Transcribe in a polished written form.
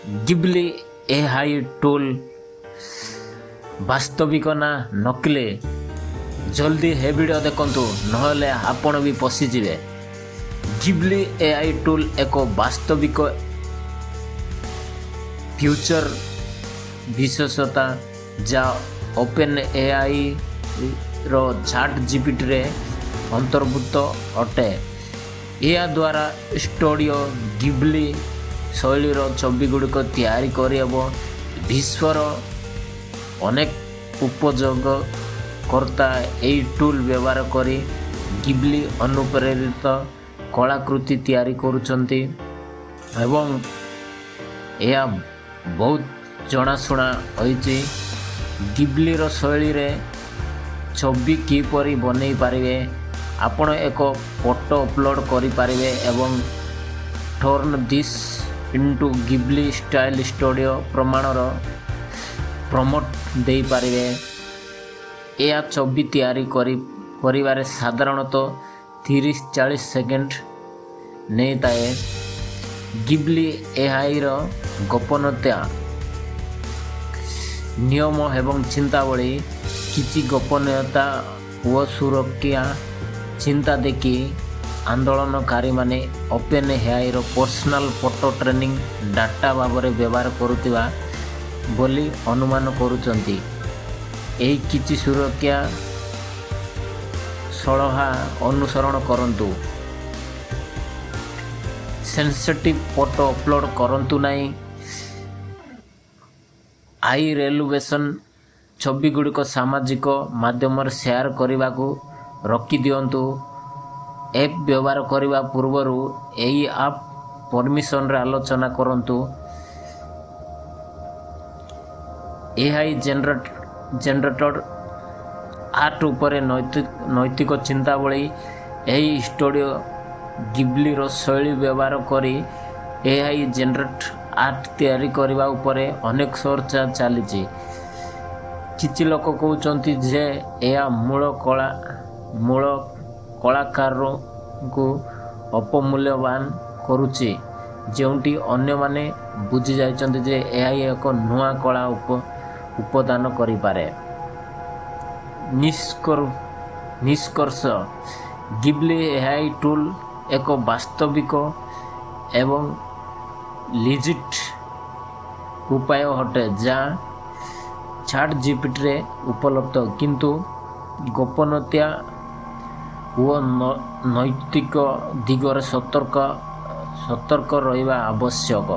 ଗିବଲି AI tool ବାସ୍ତବିକ ନା ନକଲି? ଜଲ୍ଦି ଏ ଭିଡ଼ିଓ ଦେଖନ୍ତୁ, ନହେଲେ ଆପଣ ବି ପଶିଯିବେ। ଗିବଲି ଏଆଇ ଟୁଲ୍ ଏକ ବାସ୍ତବିକ ଫିଚର ବିଶେଷତା, ଯାହା ଓପେନ୍ ଏଆଇର ଚାଟ୍ ଜିପିଟିରେ ଅନ୍ତର୍ଭୁକ୍ତ ଅଟେ। ଏହାଦ୍ୱାରା ଷ୍ଟୁଡ଼ିଓ ଗିବଲି ଶୈଳୀର ଛବିଗୁଡ଼ିକ ତିଆରି କରିହେବ। ବିଶ୍ୱର ଅନେକ ଉପଯୋଗକର୍ତ୍ତା ଏହି ଟୁଲ୍ ବ୍ୟବହାର କରି ଗିବଲି ଅନୁପ୍ରେରିତ କଳାକୃତି ତିଆରି କରୁଛନ୍ତି ଏବଂ ଏହା ବହୁତ ଜଣାଶୁଣା ହୋଇଛି। ଗିବଲିର ଶୈଳୀରେ ଛବି କିପରି ବନେଇ ପାରିବେ? ଆପଣ ଏକ ଫଟୋ ଅପଲୋଡ଼ କରିପାରିବେ ଏବଂ "Turn this into Ghibli style studio" ପ୍ରମାଣର ପ୍ରମ୍ପ୍ଟ ଦେଇପାରିବେ। ଏହା ଛବି ତିଆରି କରିବାରେ ସାଧାରଣତଃ 30-40 ସେକେଣ୍ଡ ନେଇଥାଏ। ଗିବଲି ଏଆଇର ଗୋପନୀୟତା ନିୟମ ଏବଂ ଚିନ୍ତାବଳୀ। କିଛି ଗୋପନୀୟତା ଓ ସୁରକ୍ଷା ଚିନ୍ତା ଦେଖି ଆନ୍ଦୋଳନକାରୀମାନେ ଓପେନ୍ ଏଆଇର ପର୍ସନାଲ ଫଟୋ ଟ୍ରେନିଂ ଡାଟା ଭାବରେ ବ୍ୟବହାର କରୁଥିବା ବୋଲି ଅନୁମାନ କରୁଛନ୍ତି। ଏହି କିଛି ସୁରକ୍ଷା ସଳହା ଅନୁସରଣ କରନ୍ତୁ। ସେନ୍ସିଟିଭ୍ ଫଟୋ ଅପଲୋଡ଼ କରନ୍ତୁ ନାହିଁ। ହାଇ ରେଜୁଲେସନ୍ ଛବିଗୁଡ଼ିକ ସାମାଜିକ ମାଧ୍ୟମରେ ସେୟାର କରିବାକୁ ରଖିଦିଅନ୍ତୁ। ଆପ୍ ବ୍ୟବହାର କରିବା ପୂର୍ବରୁ ଏହି ଆପ୍ ପରମିସନରେ ଆଲୋଚନା କରନ୍ତୁ। ଏଆଇ ଜେନେରେଟେଡ୍ ଆର୍ଟ ଉପରେ ନୈତିକ ଚିନ୍ତାବଳୀ। ଏହି ଷ୍ଟୁଡ଼ିଓ ଗିବଲିର ଶୈଳୀ ବ୍ୟବହାର କରି ଏଆଇ ଜେନେରେଟ୍ ଆର୍ଟ ତିଆରି କରିବା ଉପରେ ଅନେକ ଚର୍ଚ୍ଚା ଚାଲିଛି। କିଛି ଲୋକ କହୁଛନ୍ତି ଯେ ଏହା ମୂଳ କଳାକାରଙ୍କୁ ଅପମୂଲ୍ୟବାନ କରୁଛି, ଯେଉଁଠି ଅନ୍ୟମାନେ ବୁଝିଯାଇଛନ୍ତି ଯେ ଏହା ଏକ ନୂଆ କଳା ଉପଦାନ କରିପାରେ। ନିଷ୍କର୍ଷ: ଗିବଲି ଏଆଇ ଟୁଲ୍ ଏକ ବାସ୍ତବିକ ଏବଂ ଲିଜିଟ୍ ଉପାୟ ଅଟେ, ଯାହା ଚାଟ୍ ଜିପିଟିରେ ଉପଲବ୍ଧ, କିନ୍ତୁ ଗୋପନୀୟତା ଓ ନୈତିକ ଦିଗରେ ସତର୍କ ରହିବା ଆବଶ୍ୟକ।